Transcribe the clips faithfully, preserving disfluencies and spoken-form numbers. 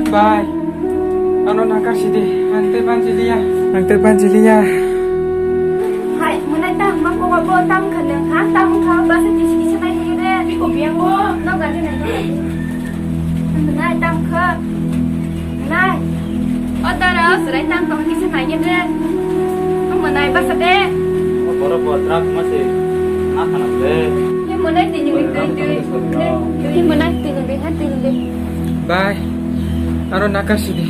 Bai, ano nakar sidi, ang tei banjiliya. Ang tei banjiliya. Hai, mwnai tang ma ko bo tang kha nang ha, tang kha ba se tisi tisi nai khe de. Bi ko biang bo. No ga de nai. Mwnai tang kha. Nai. O dara, o surai tang kha tisi nai khe de. Mwnai ba sa de. O boro bo drak ma se. Na khana de. Ye mwnai tini wi tui tui. Ye mwnai tini wi ha tini wi. Bai, aro nakar sidi.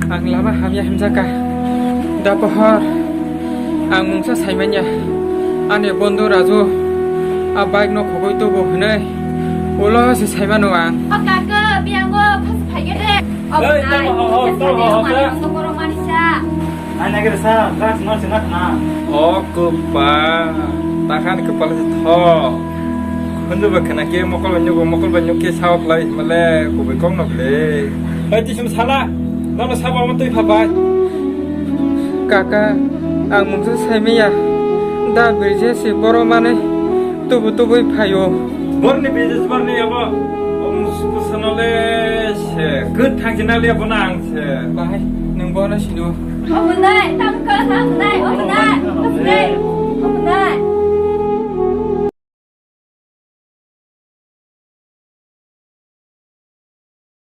Ang lama hamya himjaka. Da pohor. Ang mungsa saimanya. Ani bondhu Raju. A bike no khogoi tubu hwnwi. Ulo se saimano ang. O kaka, biango, phas phaiya de. O Oi, bwnai, tamo ho, ho, tamo ho, ho, mani, sa. Mani, mani, sa. Ai, nai khe sa, drugs no sina khna. O kwpa, takhan kwpal se tho. Hundu ba khna khe mokol ba nyugo, mokol ba nyuk khe sao khlai himale kubui kok no ble. Oi, tisum sala, nono sabo mo twi pha bai. Kaka, ang mungsa saimaya. Da birje si boro mane tubu tubui phaio. Borni birje borni abo. Om suku sanale se. Good thang jinali abo na ang se. Bai, nung bono sino. Omonai, tam ka, tam nai, omonai, omonai.